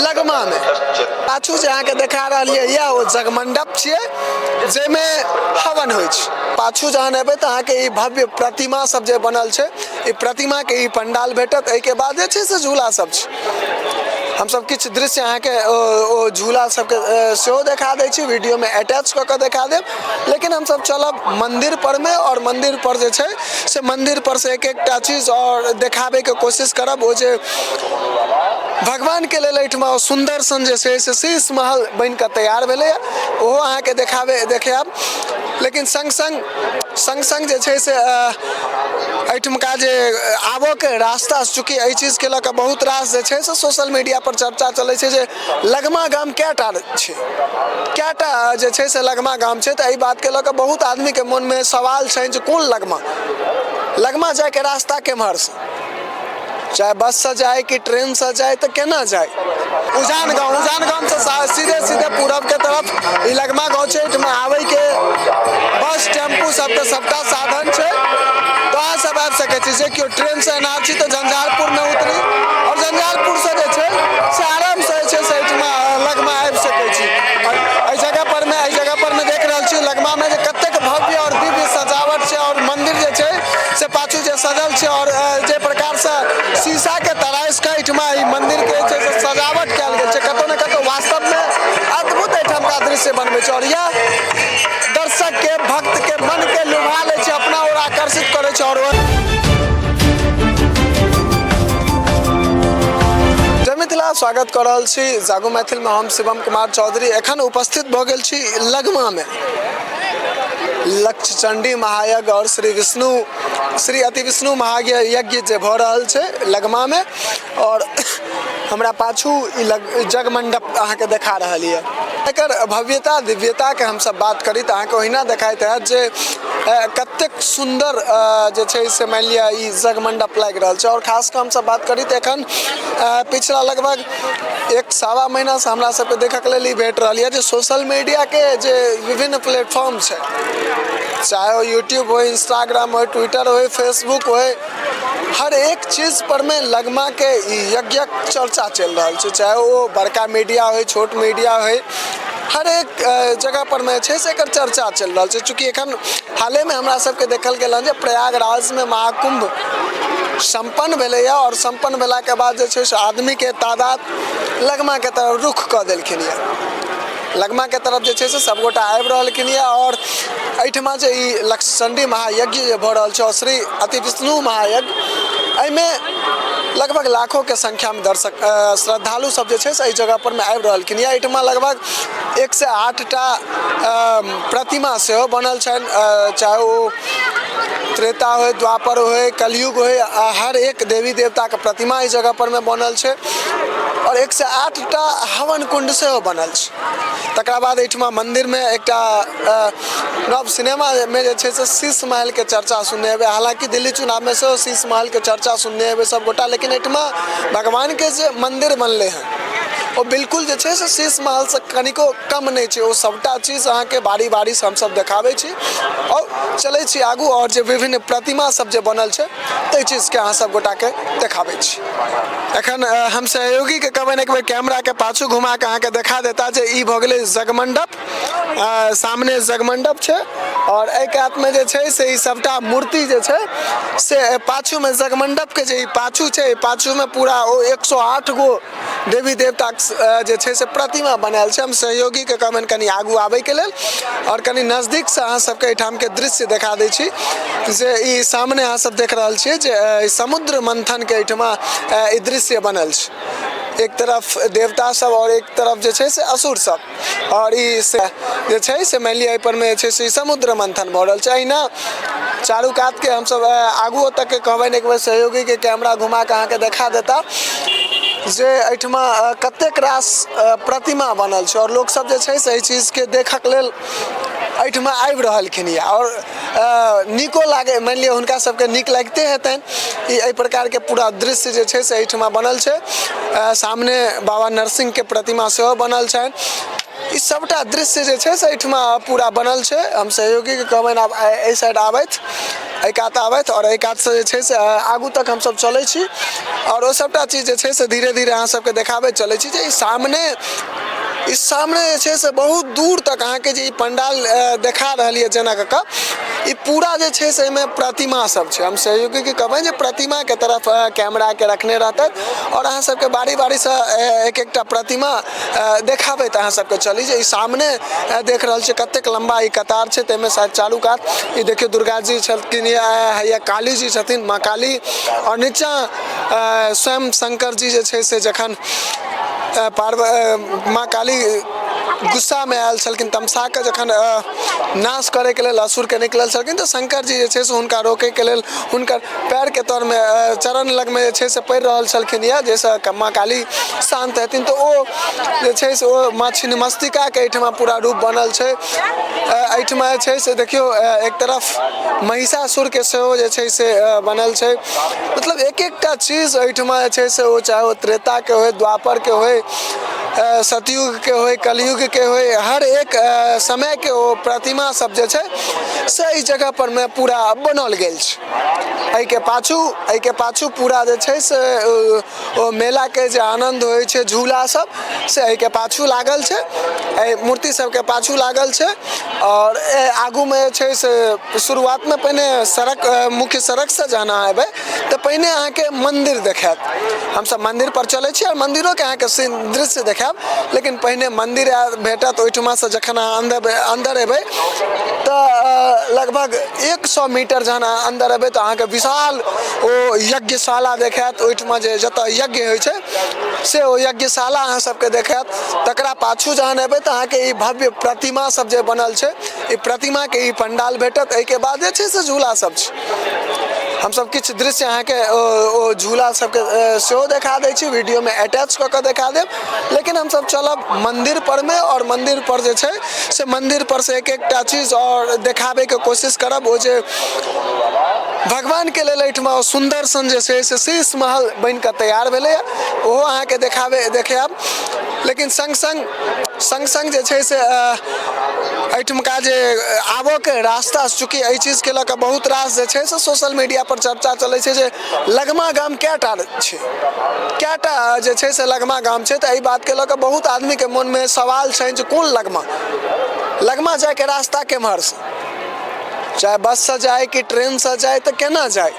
लगमामे। पाछू जे अहाँके देखा रहल यऽ, इएह ओ जगमंडप छियै जाहिमे हवन होइ छै। पाछू जहन एबै तऽ अहाँके ई भव्य प्रतिमा सब जे बनल छै, ई प्रतिमाके ई पंडाल भेटत। एहिके बाद जे छै से झूला सब छै। हमसब किछु दृश्य अहाँके ओ झूला सबके सेहो देखा दै छी, वीडियोमे अटैच कऽ कऽ देखा देब। लेकिन हमसब चलब मन्दिर परमे आओर मन्दिर पर जे छै से मन्दिर पर से एक एकटा चीज आओर देखाबैके कोशिश करब। ओ जे भगवानके लेल एहिठमा सुन्दर सन जे छै से शीश महल बनि कऽ तैयार भेलैए, ओहो अहाँके देखाबै देखायब। लेकिन सङ्ग सङ्ग सङ्ग सङ्ग जे छै से एहिठुमका जे आबऽके रास्ता, चूँकि एहि चीजके लऽ कऽ बहुत रास जे छै से सोशल मीडियापर चर्चा चलै छै जे लगमा गाम कए टा छै, कए टा जे छै से लगमा गाम छै, तऽ एहि बातके लऽ कऽ बहुत आदमीके मोनमे सवाल छनि जे कोन लगमा, लगमा जाइके रास्ता केम्हरसँ, चाहे बससँ जाय कि ट्रेनसँ जाय, तऽ केना जाय? उजान गाँव, उजान गामसँ सीधे सीधे पूरबके तरफ ई लगमा गाँव छै। एहिठमा आबैके बस टेम्पू सबके सबटा साधन छै, तऽ अहाँ सब आबि सकै छी। जे केओ ट्रेनसँ एनहार छी तऽ झंझारपुरमे उतरी आओर झंझारपुरसँ जे छै से आरामसँ जे छै से एहिठमा लगमा आबि सकै छी। आओर एहि जगह परमे देख रहल छी लगमामे जे कतेक भव्य आओर दिव्य सजावट छै आओर मन्दिर जे छै से पाछू जे सजल छै आओर जे प्रकारसँ शीशाके तराइश कऽ एहिठमा ई मन्दिरके जे छै से सजावट कयल गेल छै, कतौ ने कतौ वास्तवमे अद्भुत एहिठामका दृश्य बनबै छै आओर इएह दर्शकके, भक्तके मनके लुभा लै छै, अपना ओर आकर्षित करै छै। आओर जय मिथिला, स्वागत कऽ रहल छी जागू मैथिलमे। हम शिवम कुमार चौधरी एखन उपस्थित भऽ गेल छी लगमामे। लक्षचंडी महायज्ञ और श्री विष्णु श्री अति विष्णु महायज्ञ जे भऽ रहल छै लगमामे, और हमरा पाछू ई लग जग मंडप अहाँके देखा रहल यऽ। एकर भव्यता दिव्यताके हमसब बात करी तऽ अहाँके ओहिना देखाइत हैत जे कतेक सुन्दर जे छै से मानि लिअ ई जग मंडप लागि रहल छै। आओर खास कऽ हमसब बात करी तऽ एखन पिछला लगभग एक सवा महीनासँ हमरा सबके देखऽके लेल ई भेट रहल यऽ जे सोशल मीडियाके जे विभिन्न प्लेटफॉर्म छै, चाहे ओ यूट्यूब होइ, इंस्टाग्राम होइ, ट्विटर होइ, फेसबुक होइ, हर एक चीज पर मे लगमाके ई यज्ञक चर्चा चलि रहल छै। चाहे ओ बड़का मीडिया होइ, छोट मीडिया होइ, हर एक जगह पर मे छै से एकर चर्चा चलि रहल छै। चूँकि एखन हालेमे हमरा सबके देखल गेल हँ जे प्रयागराजमे महाकुम्भ सम्पन्न भेलैए आओर सम्पन्न भेलाके बाद जे छै से आदमीके तादाद लगमाके तरफ रुख कऽ देलखिन यऽ। लगमाके तरफ जे छै से सबगोटा आबि रहलखिन यऽ आओर एहिठमा जे ई लक्षचण्डी महायज्ञ जे भऽ रहल छै आओर श्री अति विष्णु महायज्ञ, एहिमे लगभग लाखोके संख्यामे दर्शक श्रद्धालु सब जे छै से एहि जगह परमे आबि रहलखिन यऽ। एहिठमा लगभग 108टा प्रतिमा सेहो बनल छनि, चाहे ओ त्रेता होइ, द्वापर होइ, कलयुग होइ, हर एक देवी देवताके प्रतिमा एहि जगह परमे बनल छै आओर 108टा हवन कुण्ड सेहो बनल छै। तकरा बाद एहिठमा मन्दिरमे एकटा नव सिनेमामे जे छै से शीश महलके चर्चा सुनने हेबै। हालाँकि दिल्ली चुनावमे सेहो शीश महलके चर्चा सुनने हेबै सबगोटा, लेकिन एहिठमा भगवानके जे मन्दिर बनलै हँ ओ बिल्कुल जे छै से शीश महलसँ कनिको कम नहि छै। ओ सबटा चीज अहाँके बारी बारीसँ हमसब देखाबै छी आओर चलै छी आगू आओर जे विभिन्न प्रतिमा सब जे बनल छै ताहि चीजके अहाँ सब गोटाके देखाबै छी। एखन हम सहयोगीके कहबनि एक बेर कैमराके पाछू घुमा कऽ अहाँके देखा देता जे ई भऽ गेलै जगमंडप। सामने जगमंडप छै आओर एहि कातमे जे छै से ई सबटा मूर्ति जे छै से पाछूमे जगमंडपके जे ई पाछू छै, पाछूमे पूरा ओ 108 गो देवी देवताक जे छै से प्रतिमा बनायल छै। हम सहयोगीके कहबनि कनि आगू आबैके लेल आओर कनि नजदीकसँ अहाँ सबके एहिठामके दृश्य देखा दै छी जे ई सामने अहाँ सब देख रहल छियै जे समुद्र मन्थनके एहिठमा ई दृश्य बनल छै। एक तरफ देवता सब आओर एक तरफ जे छै से असुर सब, आओर ई से जे छै से मानि लिअ एहिपर मे जे छै से समुद्र मन्थन भऽ रहल छै। एहिना चारू कातके हमसब आगुओ तकके कहबनि एक बेर सहयोगीके कैमरा घुमा कऽ अहाँके देखा देता जे एहिठमा कतेक रास प्रतिमा बनल छै आओर लोकसब जे छै से एहि चीजके देखऽके लेल एहिठमा आबि रहलखिन यऽ। आओर नीको लागै, मानि लिअ हुनका सबके नीक लागिते हेतनि। ई एहि प्रकारके पूरा दृश्य जे छै से एहिठमा बनल छै। सामने बाबा नरसिंहके प्रतिमा सेहो बनल छनि। ई सबटा दृश्य जे छै से एहिठमा पूरा बनल छै। हम सहयोगीके कहबनि आब एहि साइड आबथि, एहि कात आबथि आओर एहि कातसँ जे छै से आगू तक हमसब चलै छी आओर ओ सबटा चीज जे छै से धीरे धीरे अहाँ सबके देखाबैत चलै छी जे ई सामने जे छै से बहुत दूर तक अहाँके जे ई पंडाल देखा रहल यऽ जेना कऽ कऽ, ई पूरा जे छै से एहिमे प्रतिमा सब छै। हम सहयोगीके कहबनि जे प्रतिमाके तरफ कैमराके रखने रहतथि आओर अहाँ सबके बारी बारीसँ एक एकटा प्रतिमा देखाबैत अहाँ सबके चली जे ई सामने देख रहल छियै कतेक लम्बा ई कतार छै। ताहिमे शायद चारू कात ई देखियौ दुर्गा जी छलखिन या काली जी छथिन, माँ काली, आओर नीचाँ स्वयं शंकर जी जे छै से जखन पार्व माँ काली गुस्सामे आयल छलखिन, तमसा कऽ जखन नाश करैके लेल असुरके निकलल छलखिन, तऽ शंकर जी जे छै से हुनका रोकैके लेल हुनकर पैरके तरमे, चरण लगमे जे छै से पड़ि रहल छलखिन यऽ, जाहिसँ माँ काली शान्त हेथिन। तऽ ओ जे छै से ओ माँ छिन्नमस्तिकाके एहिठमा पूरा रूप बनल छै। एहिठमा जे छै से देखियौ एक तरफ महिषासुरके सेहो जे छै से बनल छै। मतलब एक एकटा चीज एहिठमा जे छै से ओ चाहे ओ त्रेताके होइ, द्वापरके होइ, सतयुगके होइ, कलयुगके होइ, हर एक समयके ओ प्रतिमा सब जे छै से एहि जगह पर मे पूरा बनल गेल छै। एहिके पाछू पूरा जे छै से ओ मेलाके जे आनन्द होइ छै, झूला सब, से एहिके पाछू लागल छै, एहि मूर्ति सबके पाछू लागल छै। आओर आगूमे जे छै से शुरुआतमे पहिने सड़क, मुख्य सड़कसँ जहन अहाँ एबै तऽ पहिने अहाँके मन्दिर देखायत। हमसब मन्दिर पर चलै छी आओर मन्दिरोके अहाँके सीन, दृश्य देखायब, लेकिन पहिने मन्दिर भेटत। ओहिठुमासँ जखन अहाँ अन्दर अन्दर एबै तऽ लगभग 100 मीटर जहन अहाँ अन्दर एबै तऽ अहाँके विशाल ओ यज्ञशाला देखायत। ओहिठुमा जे जतऽ यज्ञ होइ छै से ओ यज्ञशाला अहाँ सबके देखायत। तकरा पाछू जहन एबै तऽ अहाँके ई भव्य प्रतिमा सब जे बनल छै, ई प्रतिमाके ई पंडाल भेटत। एहिके बाद जे छै से झूला सब छै। हमसब किछु दृश्य अहाँके ओ झूला सबके सेहो देखा दै छी, वीडियोमे अटैच कऽ कऽ देखा देब, लेकिन हमसब चलब मन्दिर परमे आओर मन्दिर पर जे छै से मन्दिर पर से एक एकटा चीज आओर देखाबैके कोशिश करब। ओ जे भगवानके लेल एहिठमा ओ सुन्दर सन जे छै से शीश महल बनि कऽ तैयार भेलैए, ओहो अहाँके देखाबै देखायब, लेकिन सङ्ग सङ्ग सङ्ग सङ्ग जे छै से एहिठुमका जे आबऽके रास्ता, चूँकि एहि चीजके लऽ कऽ बहुत रास जे छै से सोशल मीडियापर चर्चा चलै छै जे लगमा गाम कए टा छै, कए टा जे छै से लगमा गाम छै, तऽ एहि बातके लऽ कऽ बहुत आदमीके मोनमे सवाल छनि जे कोन लगमा, लगमा जाइके रास्ता केम्हरसँ, चाहे बससँ जाइ कि ट्रेनसँ जाइ, तऽ केना जाइ?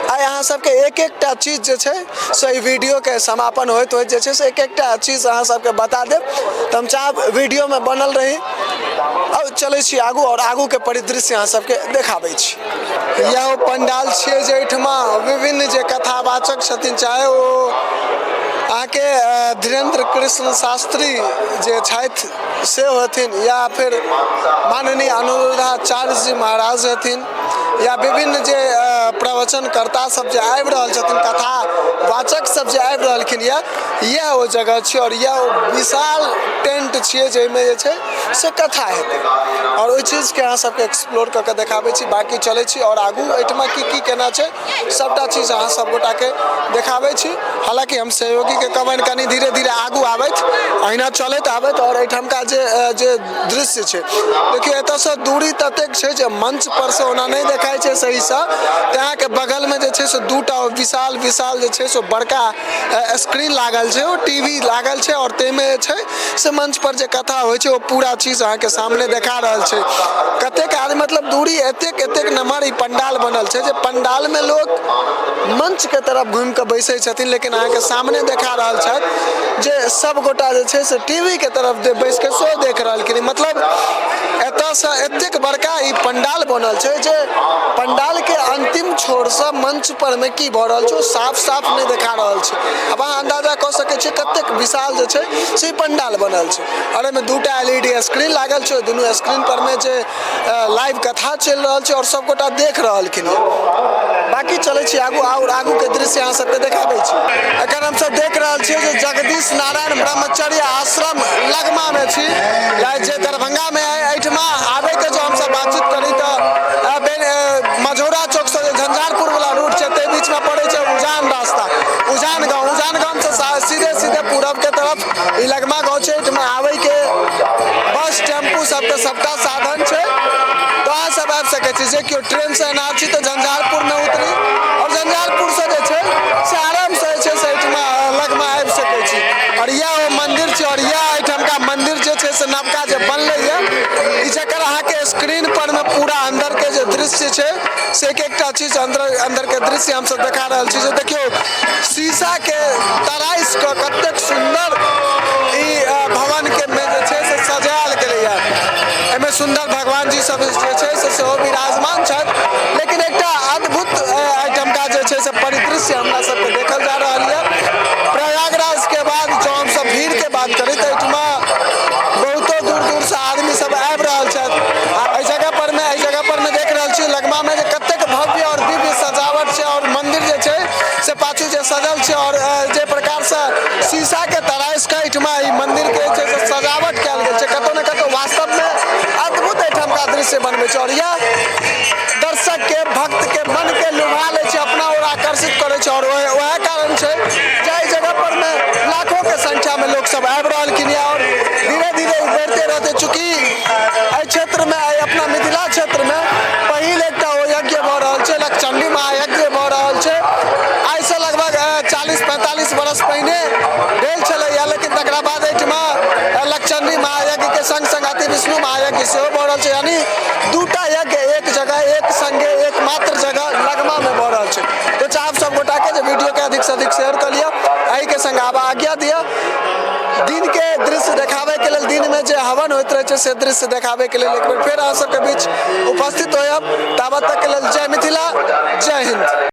आइ अहाँ सबके एक एकटा चीज जे छै से एहि वीडियोके समापन होइत होइत जे छै से एक एकटा चीज अहाँ सबके बता देब, तऽ हम चाहब वीडियोमे बनल रही। अब चलै छी आगू आओर आगूके परिदृश्य अहाँ सबके देखाबै छी। इएह ओ पंडाल छियै जे एहिठमा विभिन्न जे कथावाचक छथिन, चाहे ओ अहाँके धीरेन्द्र कृष्ण शास्त्री जे छथि से होथिन या फिर माननीय अनुराधाचार्य जी महाराज हथिन या विभिन्न जे प्रवचनकर्ता सब जे आबि रहल छथिन, कथा वाचक सब जे आबि रहलखिन यऽ, इएह ओ जगह छियै आओर इएह ओ विशाल टेंट छियै जाहिमे जे छै से कथा हेतै आओर ओहि चीजके अहाँ सबके एक्सप्लोर कऽ कऽ देखाबै छी। बाँकी चलै छी आओर आगू एहिठमा की की केना छै, सभटा चीज अहाँ सब गोटाके देखाबै छी। हालाँकि हम सहयोगीके कहबनि कनि धीरे धीरे आगू आबथि, अहिना चलैत आबथि आओर एहिठामका जे जे दृश्य छै, देखियौ, एतऽसँ दूरी ततेक छै जे मंच पर से ओना नहि देखाइ छै सहीसँ। तऽ अहाँके बगलमे जे छै से दूटा विशाल विशाल जे छै से बड़का स्क्रीन लागल छै, ओ टीवी लागल छै आओर ताहिमे जे छै से मंच पर जे कथा होइ छै ओ पूरा चीज अहाँके सामने देखा रहल छै। कतेक आदमी, मतलब दूरी एतेक एतेक नमहर ई पंडाल बनल छै जे पंडालमे लोक मंचके तरफ घुमि कऽ बैसै छथिन, लेकिन अहाँके सामने देखा रहल छथि जे सब गोटा जे छै से टीवी के तरफ जे बैस कऽ सेहो देख रहलखिन। मतलब एतऽसँ एतेक बड़का ई पंडाल बनल छै जे पंडालके अंतिम छोरसँ मंच पर मे की भऽ रहल छै ओ साफ साफ नहि देखा रहल छै। आब अहाँ अन्दाजा कऽ सकै छियै कतेक विशाल जे छै से ई पंडाल बनल छै आओर एहिमे दूटा एलईडी स्क्रीन लागल छै। दुनू स्क्रीन पर मे जे लाइव कथा चलि रहल छै आओर सब गोटा देख रहलखिन हँ। बाकी चलै छी आगू आओर आगूके दृश्य अहाँ सबके देखाबै छी। एखन हमसब देख रहल छियै जे जगदीश नारायण ब्रह्मचर्य आश्रम लगमामे छी, जे दरभंगामे है। एहिठमा आबैके जो हमसब बातचीत करी तऽ ई लगमा गाँव छै, एहिठमा आबैके बस टेम्पू सबके सबटा साधन छै, तऽ अहाँ सब आबि सकै छी। जे केओ ट्रेनसँ एना छी तऽ झंझारपुरमे उतरी आओर झंझारपुरसँ जे छै से आरामसँ जे छै से एहिठमा लगमा आबि सकै छी। आओर इएह ओ मन्दिर छै आओर इएह एहिठामका मन्दिर जे छै से नवका जे बनलैए ई, जकर अहाँके स्क्रीन पर मे पूरा अन्दरके जे दृश्य छै से एक एकटा चीज अन्दर अन्दरके दृश्य हमसब देखा रहल छी। जे देखियौ शीशाके तराइस कऽ कतेक सुन्दर ई भवनके मे जे छै से सजायल गेलैए। एहिमे सुन्दर भगवान जी सब जे छै से सेहो विराजमान छथि, लेकिन एकटा अद्भुत एहिठामका जे छै से परिदृश्य हमरा सबके देखल जा रहल यऽ। प्रयागराजके बाद जँ हमसब भीड़के बात करी तऽ एहिठमा बहुतो दूर दूरसँ आदमी सब आबि रहल छथि। आ एहि जगह पर मे एहि जगह पर मे देख रहल छी लगमा मे जे कतेक भव्य आओर दिव्य सजावट छै आओर मंदिर जे छै से पाछू जे सजल छै आओर जे प्रकारसँ शीशाके तराइस कऽ एहिठमा ई मंदिरके जे छै से सजावट कयल गेल छै, कतौ ने कतौ वास्तवमे अद्भुत एहिठामका दृश्य बनबै छै आओर इएह दर्शकके भक्तके मनके लुभा लै छै, अपना ओर आकर्षित करै छै। आओर वएह कारण छै जे एहि जगह पर मे लाखोके संख्यामे लोक सब आबि रहलखिन यऽ आओर धीरे धीरे बढ़िते रहतै। चूँकि एहि क्षेत्रमे, एहि अपना मिथिला क्षेत्रमे पहिल एकटा ओ यज्ञ भऽ रहल छै, लक्षचण्डी महायज्ञ भऽ रहल छै। आइसँ लगभग 40-45 बरस पहिने भेल छलैए, लेकिन तकरा बाद एहिठमा लक्षचण्डी महायज्ञके सङ्ग सङ्ग अति विष्णु महायज्ञ सेहो भऽ रहल छै, यानी दूटा यज्ञ एक जगह एक सङ्गे एकमात्र जगह लगमामे भऽ रहल छै। तऽ चाहब सब गोटाके जे वीडियोके अधिकसँ अधिक शेयर कऽ लिअ। एहिके सङ्ग आब आज्ञा दिअ, दिनके दृश्य देखाबैके लेल, दिनमे जे हवन होइत रहै छै से दृश्य देखाबैके लेल एक बेर फेर अहाँ सबके बीच उपस्थित होयब। ताबत तकके लेल जय मिथिला, जय हिन्द।